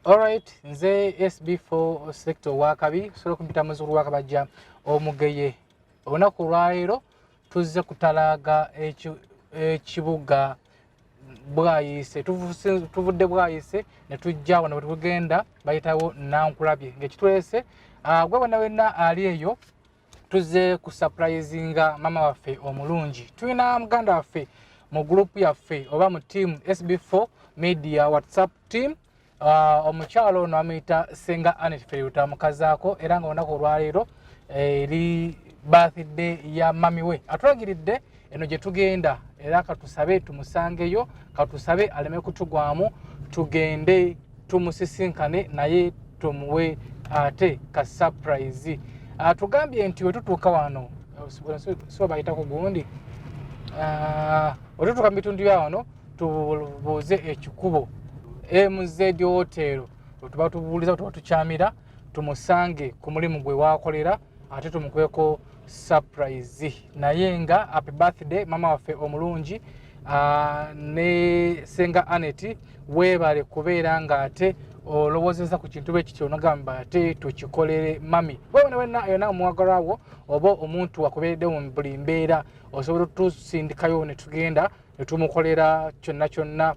Alright, nze SB4 sector owakabi osobola okumpita muzzukulu wa Kabajja Omugeye. Olunaku olwaleero tuzze kutalaaga ekibuga Bwayiise. Tuvudde Bwayiise ne tujja wano wetugenda bayitawo Nankulabye ng'ekitwese gwe wena wenna ali eyo tuzze ku surprisinga mama waffe omulungi. Tulina muganda waffe mu group yaffe oba mu team SB4 Media WhatsApp team. Omukyalo ono amuyita Senga Anet Feriuta mukazaako, era nga olunaku olwaleero eri birthday ya mami we atulagiridde eno gye tugenda, era katusabe tumusangeyo, katusabe aleme kutugwamu, tugende tumusisinkane naye tumuwe ate ka surprise. Tugambye nti wetutuuka wano si bayita ku gundi, wetutuuka mu bitundu bya wano tubuuze ekikubo MZ Hotel, wetuba tubuuliza tuba tukyamira tumusange ku mulimu gwe wakolera ate tumukweko surprise. Naye nga happy birthday mama waffe omulungi ne Senga Anet, weebale kubeera nga ate olowoozeza ku kintu bwekityo nogamba ate tukikolere mami. Wewe wenna yonna omwagalwawo oba omuntu akubeeredde mu buli mbeera, osobola otusindikayo ne tugenda ne tumukolera kyonna kyonna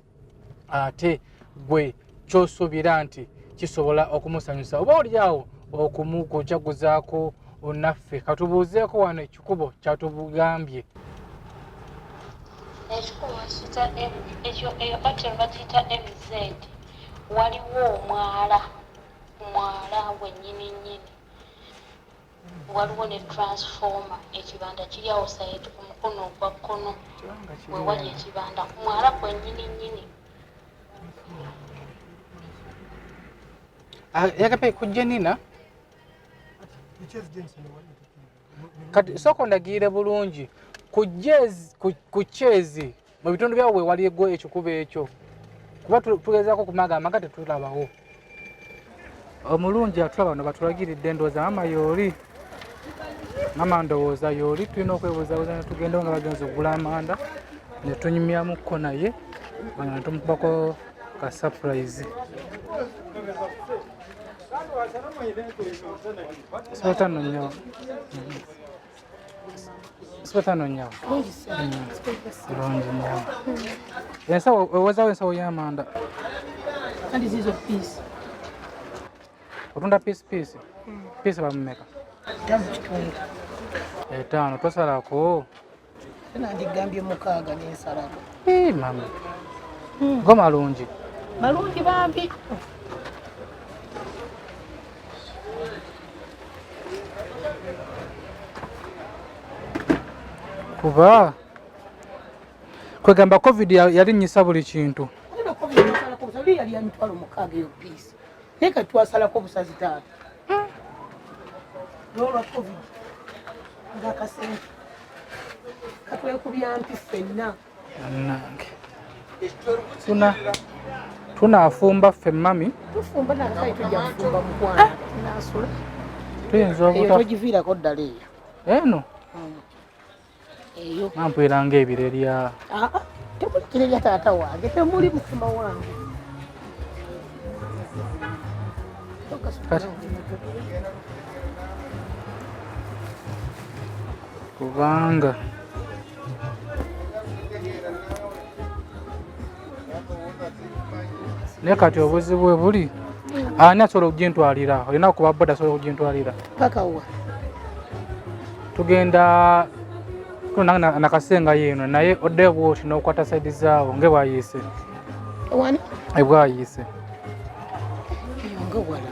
ate gwe kyosuubira nti kisobola okumusanyusa oba oliawo okumukujaguzaako naffe. Katubuuzeeko wano ekikubo kyatugambye. Ekikubo bakiyita ekyo, eyo hotel bagiyita MZ. Waliwo omwala, mwala gwennyini nnyini, waliwo ne transformer. Ekibanda kiri awo side ku mukono ogwa kkono we wali ekibanda ku mwala gwennyini nnyini. Yagape kujja nina kati sooka ondagirire bulungi ku kyezi mu bitundu byawo we wali egwo ekikubo ekyo, kuba tugezaako kumagamba nga tetulabawo. Omulungi atulaba bano batulagiridde, ndowooza mama yooli, mama ndowooza yooli. Tulina okwebuuzabuuza ne tugendawo nga bagenza okugula amanda ne tunyumyamukko naye bano ne tumukubako ka surprise. Sibata nnyo, sibata nnyo, bulungi nnyo. Ensawo ewezawo ensawo y'amanda? Kandi zizo piece. Otunda piece piece? Piece bamumeka? 5.5. 5 tosalako? Nandigambye 6 n'ensalako. Mami, go malungi. Malungi bambi. Kuba kwegamba COVID yalinnyisa buli kintu. Ate COVID yasalako obusazi, yali ya 60,000 eyo piece, naye kati twasalako obusazi taata n'olwa COVID ng'akasente katwekubya mpi ffenna. Bannange, tunaafumba ffe mami. Tufumba nakakali, tujja kufumba mukwano, tunasula. Tuyinza Eyo obuta togiviirako ddala eyo. Eno? Eyo. Nampwera ng'ebirerya. Aa, temuli kirerya taata wange, temuli mukama wange. Kati kubanga naye kati obuzibu bwe buli, ani asobola okugintwalira? Olina kuba boda asobola okugintwalira. Paka wa? Tugenda nakasenga yeeno, naye oddeyo bwoti n'okwata side zaawo ngebwayiise. Wani? Ebwayiise. Eyo nga wala,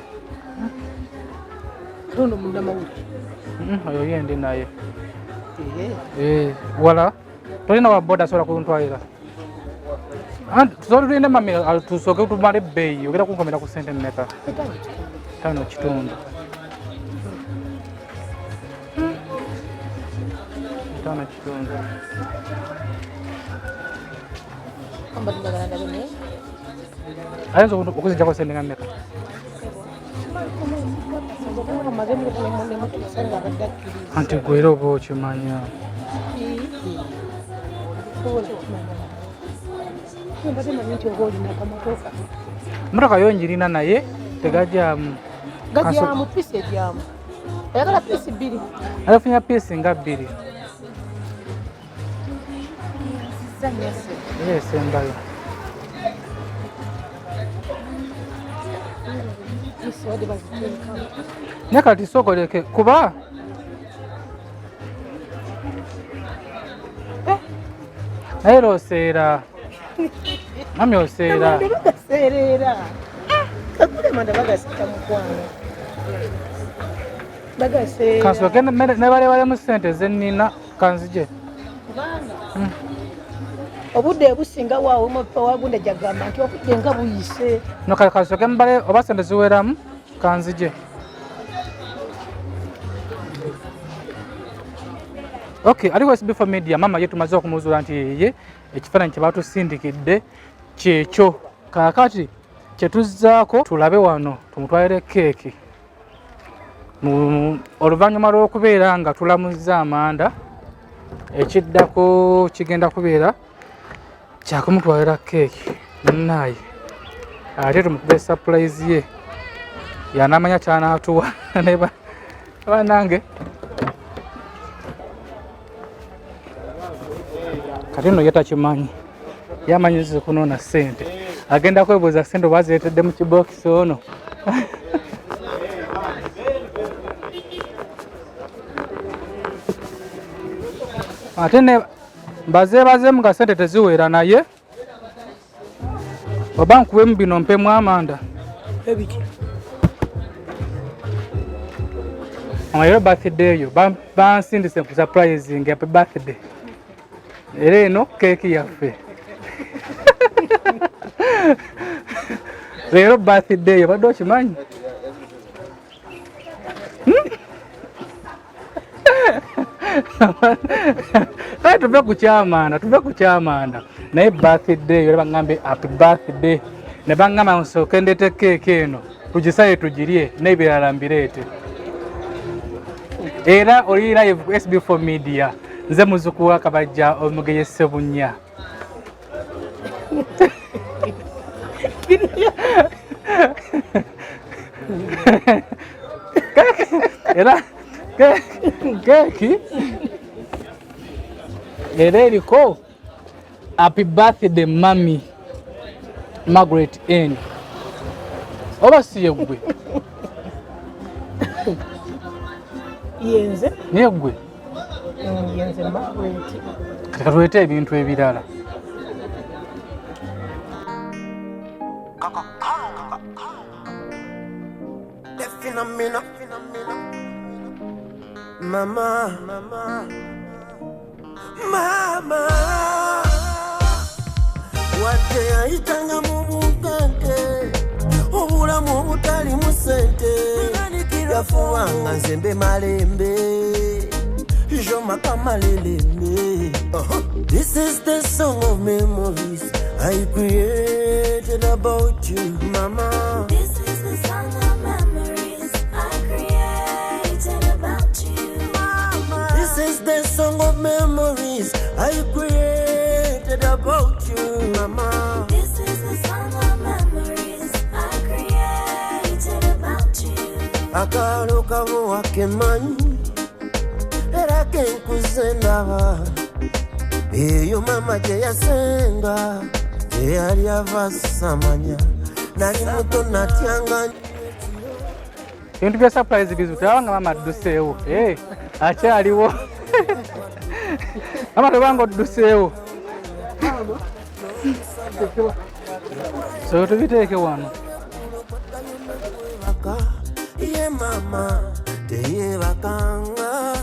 ate ono munnamawulire. Oyo ye ndi naye. Wala tolina wa boda asobola kuntwalira? Tusobola tulinde mami tusooke tumale ebbeeyi. Ogenda kunkomera ku sente mmeka? 5.5. 5.5. Ayinza okuzinjako sente nga mmeka? Anti gwe era oba okimanya. Mbadde manyi nti oba olina akamotoka. Motoka yo njirina naye tegajyamu. Gajyamu piisi ejyamu. Oyagala piisi 2? Alafunya piisi nga 2. Esembayo. Naye kati sooka oleke kuba naye era oseera. Mami oseera. Amanda bagaseerera. Kagula amanda bagaseera mukwano. Bagaseera. Kansooke nebalebalemu ssente ze nnina kanzije. Kubanga obudde obusinga waawe wagunda jagamba nti obudde nga buyise. No kale kansooke mbale oba ssente ziweramu kanzije. Okay, aliwo SB4 Media mama ye tumaze okumuzuula nti ye ekifaananyi kye batusindikidde kyekyo. Kaakati kye tuzzaako tulabe wano tumutwalire keeki. Oluvannyuma lw'okubeera nga tulamuzza amanda, ekiddako kigenda kubeera kyakumutwalira keeki munnaye, ate tumukube surprise ye yanamanya kyanaatuwa. Bannange kati nno ye takimanyi, yamanyize kunoona ssente, agenda kwebuuza ssente oba azireetedde mu kibookisi ono. Ate ne mbazeebazeemu nga ssente teziwera, naye oba nkubemu bino mpemu amanda. Ebiki? Leero birthday yo bansindise ku surprising happy birthday. Era eno keeki yaffe. Leero birthday yo badde okimanyi? Kale tuve ku kyamanda, tuve ku kyamanda. Naye birthday yo era baŋŋambe happy birthday. Ne baŋŋamba nsooke ndeete keeki eno tugisaye tugirye n'ebirala mbireete. Era oli live ku SB4 Media. Nze muzzukulu wa Kabajja Omugeye Ssebunya. Era keeki era eriko happy birthday mummy Margaret N. Oba si ye ggwe? Yenze. Naye ggwe? Yenze Margaret. Kati katuleete ebintu ebirala. Mama, mama, mama, wadde yayitanga mu bunkenke, obulamu obutalimu ssente, yafubanga nze mbe malembe, jomakamaleleme. This is the song of memories I created about you, mama. This is the song of memories I created about you, mama. This is the song of memories I created about you, mama. This is the song of memories I created about you. Akalo kabo akemanyi, era kenkuze ndaba. Eyo mama gye yasenga, gye yali ava samanya. Nali muto natyanga. Ebintu bya surprise bizibu, tulaba nga mama adduseewo. Akyaliwo. Mama tobanga odduseewo. So tubiteeke wano. Ye mama teyebakanga,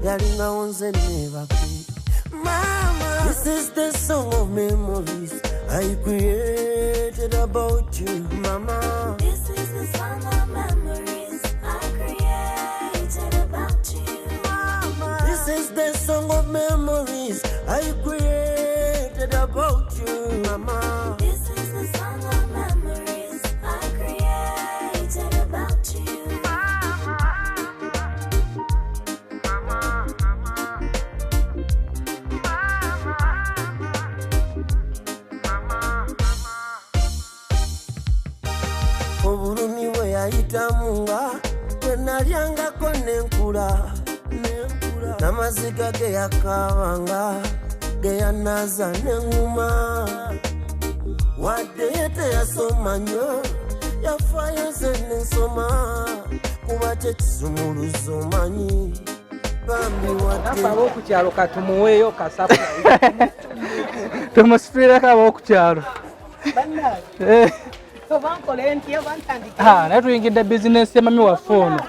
yalingawo nze neebake. Mama, this is the song of memories I created about you, mama. This is the song of memories I created about you, mama. This is the song of memories I created about you, mama. This is the song of memories I created about you, mama. Mama, mama. Mama, mama. yayitamu nga gwe nalyangako nenkula n'amaziga ge yakaabanga ge yanaaza neŋŋuma wadde ye teyasoma nnyo yafaayo nze nensoma kuba kyekisumuluzo omanyi bambi wadde Nafe ab'okukyalo katumuweeyo kasapu. Tumusitulireko ab'okukyalo. Bannange Eh, oba nkole ntya oba ntandike. ah, naye tuyingidde bizinesi ya mami waffe ono.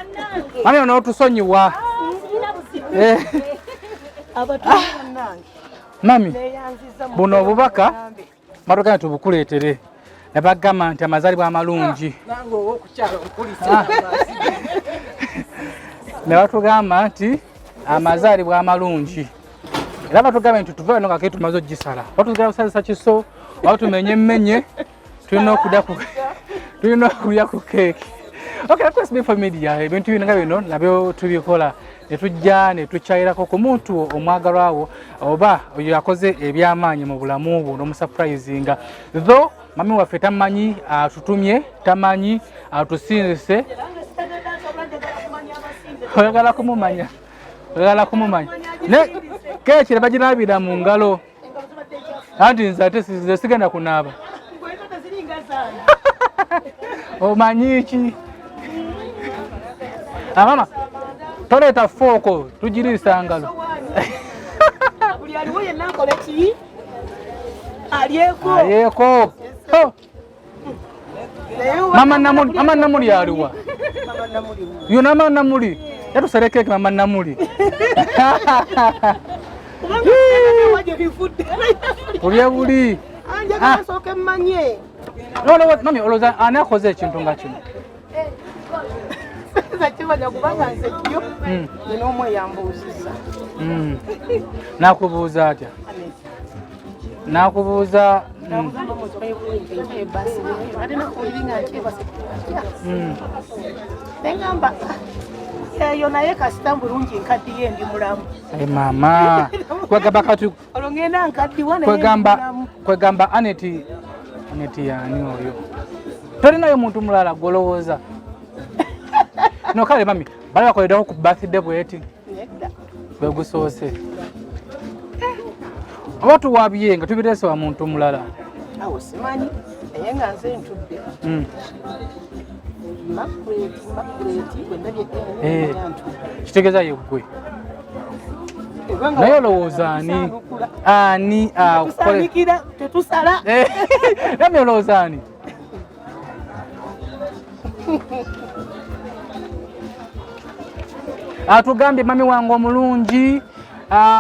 Mami ono otusonyiwa. Eh, Abatuuze bannange mami neeyanziza mu buno obubaka mugambe. batugambye tubukuleetere ne bagamba nti amazaalibwa amalungi. Nange ow'okukyalo nkulise. Ne batugamba nti amazaalibwa amalungi era batugambye nti tuve wano nga keeki tumaze ogisala oba tugenda kusazisa kiso oba tumenye mmenye tulina okulya ku tulina okulya ku keeki. Okay, that's me for media. Ebintu bino nga bino nabyo tubikola ne tujja ne tukyayirako ku muntu omwagalwa wo oba oyo akoze ebyamaanyi mu bulamu bwo n'omusurprisinga. Though mami waffe tamanyi atutumye, tamanyi atusinzise, oyagala kumumanya, oyagala kumumanya ne keeki ne baginaabira mu ngalo anti nze ate nze sigenda kunaaba. Ngwezo teziringa zange. Omanyi ki? Ah, mama toleeta fooko tugiriisa ngalo. Buli aliwo yenna akole ki? Alyeko. Ayeeko. Oh, Naye oba- mama Namuli, mama Namuli aliwa? Mama Namuli wuuyo. Yo mama Namuli yatusale keeki mama Namuli. Kubanga sirina gye bivudde. Tulye buli. Ah, njagala nsooke mmanye. Olowooza- Mami olowooza ani akoze ekintu nga kino? Siyinza kimanya kubanga nze jjo nina omu eyambuuzizza. Nakubuuza atya? Nakubuuza Nengamba eyo naye kasita bulungi nkaddiye ndi mulamu. Eh, mama kwegamba kati Olwo ngenda nkaddiwa naye ndi kwegamba mulamu. kwegamba Aneti Aneti yaani oyo tolinayo muntu mulala gwolowooza? No kale mami bali bakoleddeko ku birthday bweti Nedda. gwe gusoose oba tuwabye nga tubireese wa muntu mulala. Awo simanyi naye nga nze ntudde. Makuleti makuleti bwe ndabye Eh. manya ntudde. Kitegeeza yeggwe. Kubanga Naye olowooza ani tusaanukula. ani akole Tusaanikira tetusala. Eh, nami olowooza ani? Atugambye mami wange omulungi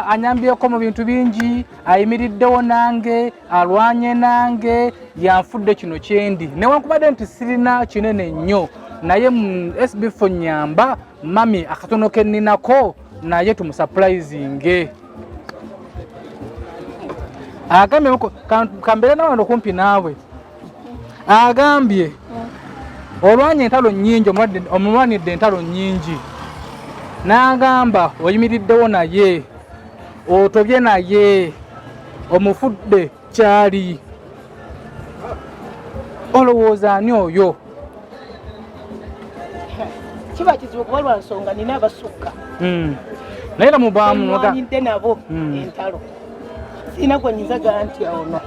anyambyeko mu bintu bingi, ayimiriddewo nange, alwanye nange, yanfudde kino kyendi newankubadde nti sirina kinene nnyo naye mu SB4 nyamba mami akatono ke nninako naye tumusurprisinge. Agambye kambeere nawe wano kumpi naawe. Agambye olwanye entalo nnyingi, omulwanidde entalo nnyingi, n'agamba oyimiriddewo naye, otobye naye, omufudde kyali. Olowooza ani oyo? Kiba kizibu kuba lwa nsonga nina abasukka. Naye era mubaamu Nwanidde nabo entalo. Sirina gwe nyinza gaa nti ono.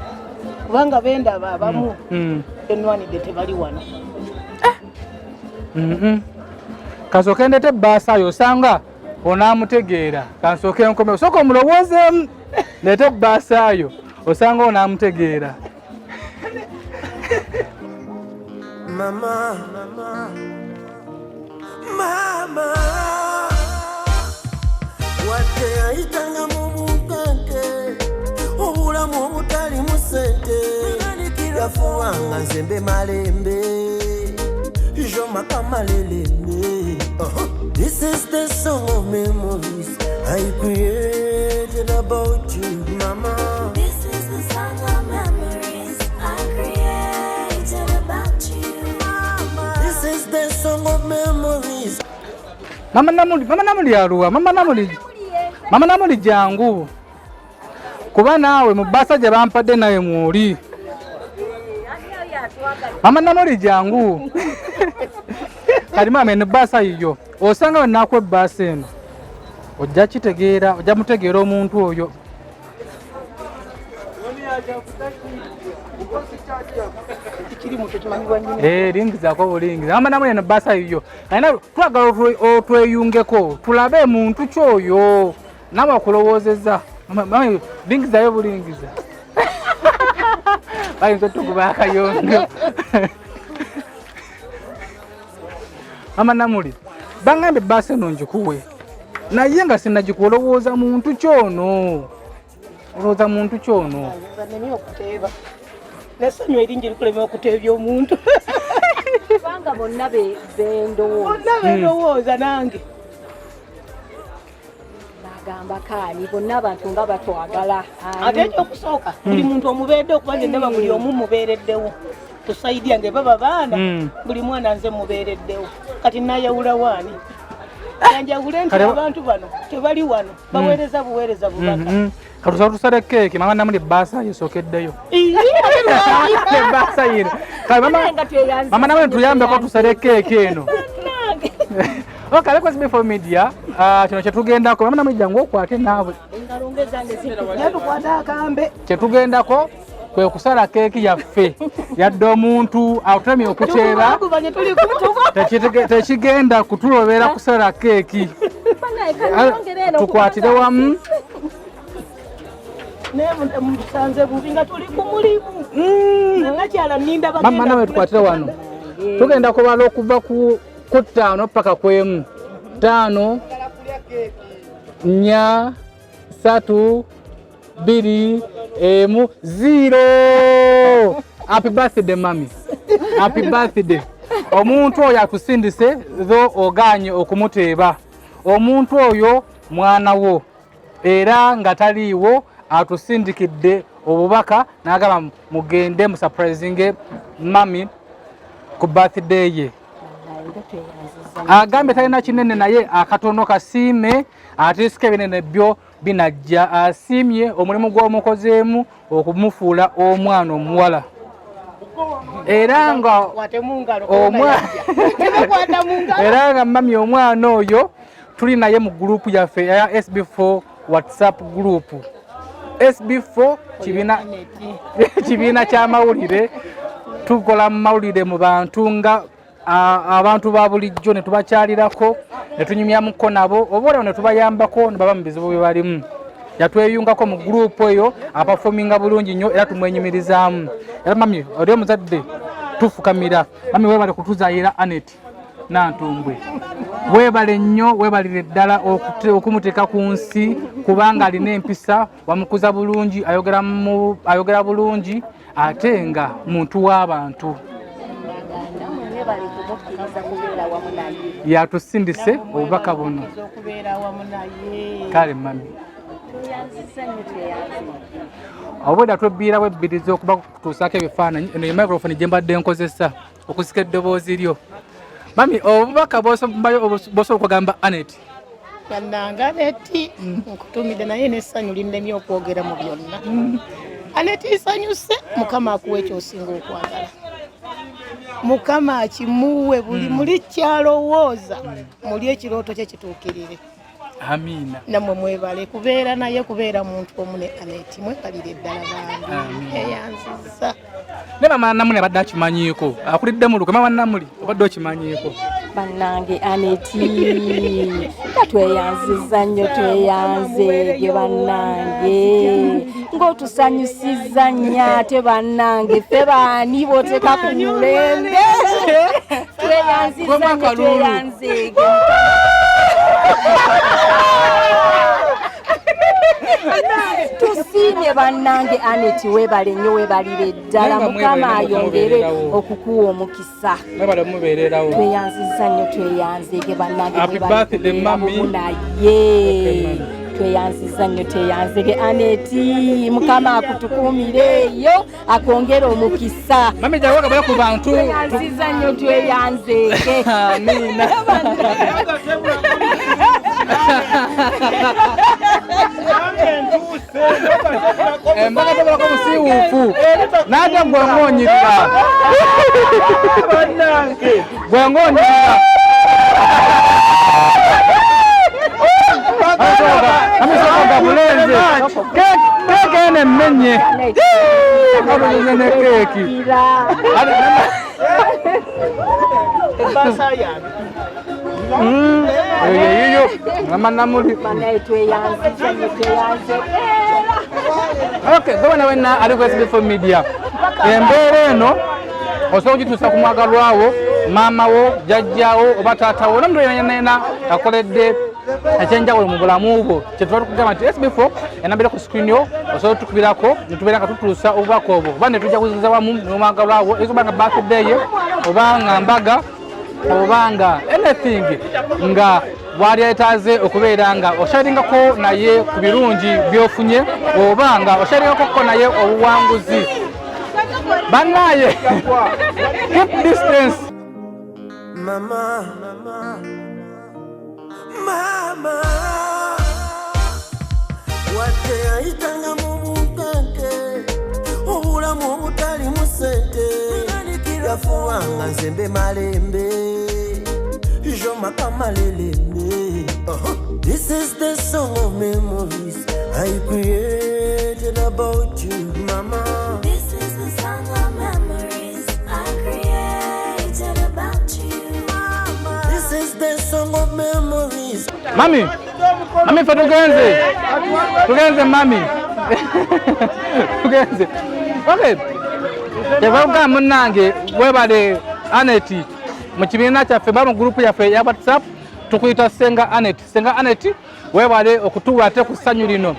Kubanga bendaba abamu benwanidde tebali wano. Kasooke ndete ebbaasa yo osanga onaamutegeera. Kansooke nkome osooka omulowoozeemu leete ebbaasa yo osanga onaamutegeera. Mama, mama, mama, wadde yayitanga mu bunkenke obulamu obutalimu ssente yafuwanga nze mbe malembe jo makamalelembe. This is the song of memories I created about you, mama. This is the song of memories I created about you. This is the song of memories. Mama Namuli, mama Namuli aluwa? Mama Namuli, mama Namuli jangu kuba naawe mu bbaasa gye bampadde nawe mwoli. Mama Namuli jangu. Kati maama eno ebbaasa yiyo osanga wenaku ebbaasa eno ojja kitegeera, ojja mutegeera omuntu oyo. Lingizaako bulingiza mama namwe eno ebbaasa yiyo alina twagala otweyungeko tulabe muntu kyoyo namwe okulowoozeza. Lingizayo bulingiza bayinza otukuba akayondo. Mama Namuli bangambye ebbaasa eno ngikuwe naye nga sinagikuwa olowooza muntu kyono, olowooza muntu kyono. Nemye okuteeba nessanyu eringi likulema okuteebya omuntu kubanga bonna bendowooza bonna bendowooza nange bagamba kaani bonna abantu nga batwagala. Ate ekyokusooka buli muntu omubeedde okuba nze ndaba buli omu mubeereddewo ku sayidi yange baba baana buli mwana nze mubeereddewo kati nayawula waani yanjawule nti abantu bano tebali wano baweereza buweereza bubaka. Katusa tusale keeki mama Namuli ebbaasa yesookeddeyo ebbaasa yino. Mama Namuli tuyambeko tusale keeki eno. Okay, let's be for media. Kino kyetugendako mama Namuli jangu okwate naawe. Kyetugendako kwe kusala keeki yaffe yadde omuntu atutemye okuteeba tekigenda kutulobera kusala keeki. Tukwatire wamu. Musanze bubi nga tuli ku mulimu. Nakyala nninda bagenda. Mama nawe tukwatire wano. Tugenda kubala okuva ku 5 paka ku 1. 5 4 3 2 1 0. Happy birthday mami. Happy birthday. Omuntu oyo akusindise tho oganye okumuteeba. Omuntu oyo mwana wo era nga taliiwo atusindikidde obubaka n'agamba mugende mu surprisinge mami ku birthday ye. Agambye talina kinene naye akatono kasiime ate sika ebinene byo binajja. Asiimye omulimu gw'omukozeemu okumufuula omwana omuwala era nga era nga mami omwana oyo tuli naye mu gurupu yaffe eya SB4 WhatsApp group. SB4 kibiina ky'amawulire, tukola mu mawulire mu bantu nga abantu ba bulijjo ne tubakyalirako ne tunyumyamuko nabo oba olwo ne tubayambako ne baba mu bizibu bye balimu. Yatweyungako mu gurupu eyo apafominga bulungi nnyo era tumwenyumirizaamu. Era mami oli omuzadde tufukamira. Mami weebale kutuzaayira Annet Nantumbwe. Weebale nnyo, weebalire ddala okumuteeka ku nsi kubanga alina empisa, wamukuza bulungi, ayogera bulungi ate nga muntu w'abantu. Yatusindise obubaka buno. Kale mami. Obwedda twebbiirawo ebbirizi okuba kutuusaako ebifaananyi. Eno ye microphone gye mbadde nkozesa okusika eddoboozi lyo. Mami obubaka bw'osobola okugamba Annet. Bannange Annet nkutumidde naye n'essanyu linnemye okwogera mu byonna. Annet nsanyuse, Mukama akuwa ekyosinga okwagala. Mukama akimuwe buli muli kyalowooza muli ekirooto kye kituukirire. Amiina. Nammwe mwebale kubeera naye kubeera muntu omu ne Annet mwebalire ddala bambi. Eyanzizza. Ne mama Namuli abadde akimanyiiko akulidde mu lukwe. Mama Namuli obadde okimanyiiko? Bannange Annet nga tweyanzizza nnyo, tweyanzeege bannange ng'otusanyusizza nnyo ate bannange ffe baani b'oteeka ku mulembe. Tweyanzizza nnyo, tweyanzeege. Tusiimye bannange Annet weebale nnyo, weebalire ddala. Mukama ayongere okukuwa omukisa. Tweyanzizza nnyo, tweyanzeege bannange naye tweyanzizza nnyo, tweyanzeege Annet. Mukama akutukuumire eyo akwongere omukisa. Mami jangu ogabule ku bantu. Tweyanzizza nnyo, tweyanzeege. Amiina. Embaga tebulako busiiwuufu nate gwe ng'onyirira. Gwe ng'onyirira. Tugenze. Keeki eno emmenye. Tugenze ne keeki. Ebbaasa yange. Eyo yiyo. Mama Namuli. Banaye tweyanziza nnyo, tweyanze. Okay, gwe wena wena ali ku SB4 Media. Embeera eno osobola okugituusa ku mwagalwawo, maama wo, jjajjaawo oba taata wo, n'omuntu yenna yenna akoledde ekyenjawulo mu bulamu bwo. Kyetuba tukugamba nti SB4 enamba ku screen yo, osobola otukubirako ne tubeera nga tutuusa obubaka obwo, oba ne tujaguziza wamu n'omwagalwawo, eyinza okuba nga birthday ye, oba nga mbaga, oba nga anything nga bwalyetaaze okubeera nga osharingako naye ku birungi by'ofunye, oba nga osharingako naye obuwanguzi. Bannaye, keep distance. Mama, mama, wadde yayitanga mu bunkenke, obulamu obutalimu ssente, yafuwanga nzembe malembe jomakamaleleme. This is the song of memories I created about you, mama. This is the song of memories I created about you. This is the song of memories. Mami, mami, ffe tugenze, tugenze mami, tugenze. Okay, kyeva munnange, webale Aneti. Mu kibiina kyaffe ba mu gurupu yaffe eya WhatsApp tukuyita Senga Anet. Senga Anet, webale okutuwa ate ku ssanyu lino.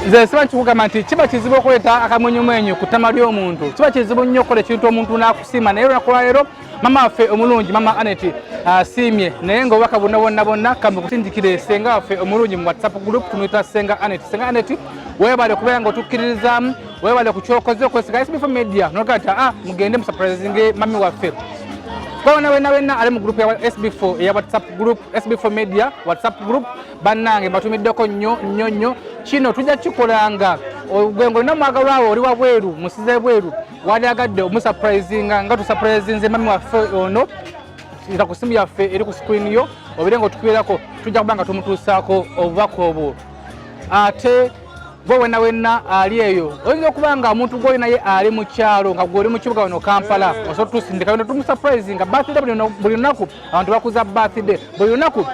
Nze siba nkikugamba nti kiba kizibu okuleeta akamwenyumwenyu ku ttama ly'omuntu, kiba kizibu nnyo okukola ekintu omuntu n'akusiima, naye olunaku lwaleero mama waffe omulungi, mama Anet, asiimye. Naye nga obubaka bwonna bwonna bwonna kamukusindikire senga waffe omulungi mu WhatsApp group tumuyita Senga Anet. Senga Anet, webale okubeera nga otukkiririzaamu, webale ku kyokoze okwesiga SB4 Media nogaa nti aa mugende musurprisinge mami waffe. Kwawona wena wena ali mu group ya SB4 eya WhatsApp group, SB4 Media WhatsApp group, bannange mbatumiddeko nnyo nnyo nnyo. Kino tujja kikolanga gwe ng'olina omwagalwawo oli wabweru, musize bweru, walyagadde omusurprisinga nga tusurprisinze mami waffe ono, ita ku simu yaffe eri ku screen yo obeere nga otukubirako, tujja kuba nga tumutuusaako obubaka obwo. Ate gwe wena wena ali eyo, oyinza okuba nga omuntu gwoli naye ali mu kyalo nga gwe oli mu kibuga wano Kampala, osobola otusindika bino tumusurprisinga birthday. Buli lunaku abantu bakuza birthday, buli lunaku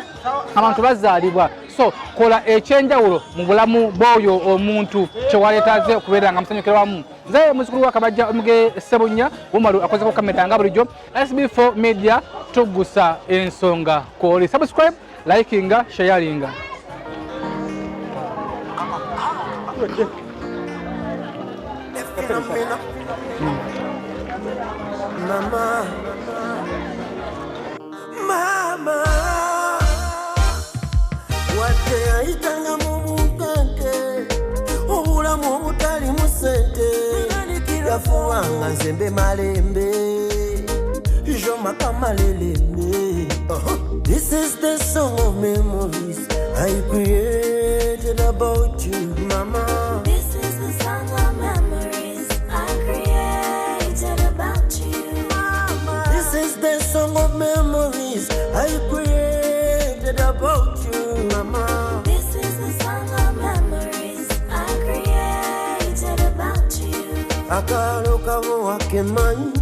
abantu bazaalibwa, so kola ekyenjawulo mu bulamu bw'oyo omuntu kyewaleetaze okubeera nga musanyukira wamu. Nze muzukulu wa Kabajja Omuge Sebunya Wumalu, akozeko kamera nga bulijjo. SB4 Media, tugusa ensonga kwoli subscribe, likinga, sharinga. Phenomena. Mama, mama, wadde yayitanga mu bunkenke, obulamu obutalimu ssente, yafuwanga nzembe malembe jomakamaleleme. This is the song of memories I created about you, mama. This is the song of memories I created about you. This is the song of memories I created about you, mama. This is the song of memories I created about you. Akalo kabo wakemanyi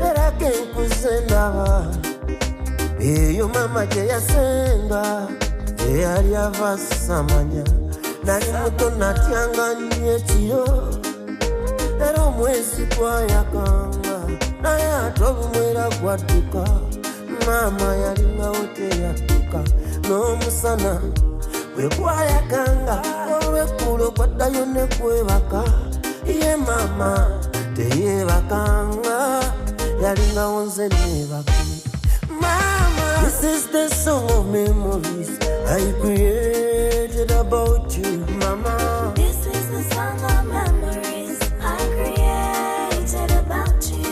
era kenkuze ndaba eyo mama gye yasenga gye yali ava samanya. Nali muto natyanga nnyo ekiro era omwezi gwayakanga, naye ate obumwera gwadduka. Maama yalingawo teyadduka, n'omusana bwe gwayakanga olwekkulo gwaddayo ne gwebaka, ye maama teyebakanga, yalingawo nze nebake. Mama, this is the song of memories I created about you, mama. This is the song of memories I created about you.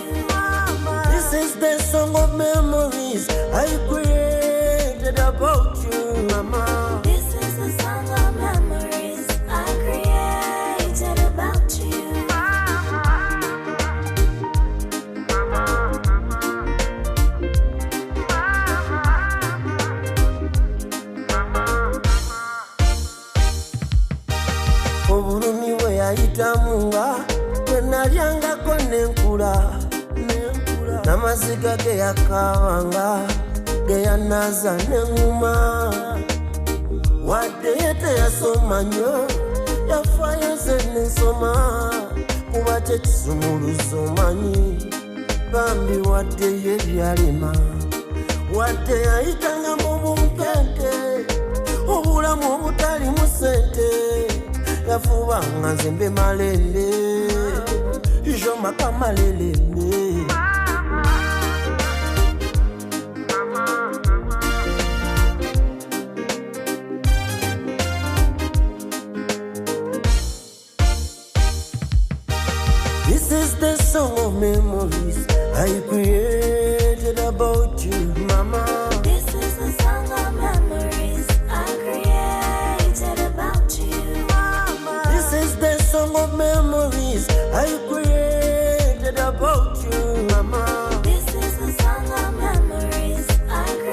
This is the song of memories I created about you, mama. This is the song of memories I created about you. Nayitamu nga gwe nalyangako nenkula, n'amaziga ge yakaabanga ge yanaaza neŋŋuma. Wadde ye teyasoma nnyo, yafaayo nze nensoma, kuba kyekisumuluzo manyi. Bambi wadde ye byalema, wadde yayitanga mu bunkenke, obulamu obutalimu ssente, yafubanga nze mbe malende jomakamalelende. This is the song of memories I created about you, mama. This is the song of memories I created about you. This is the song of memories I created.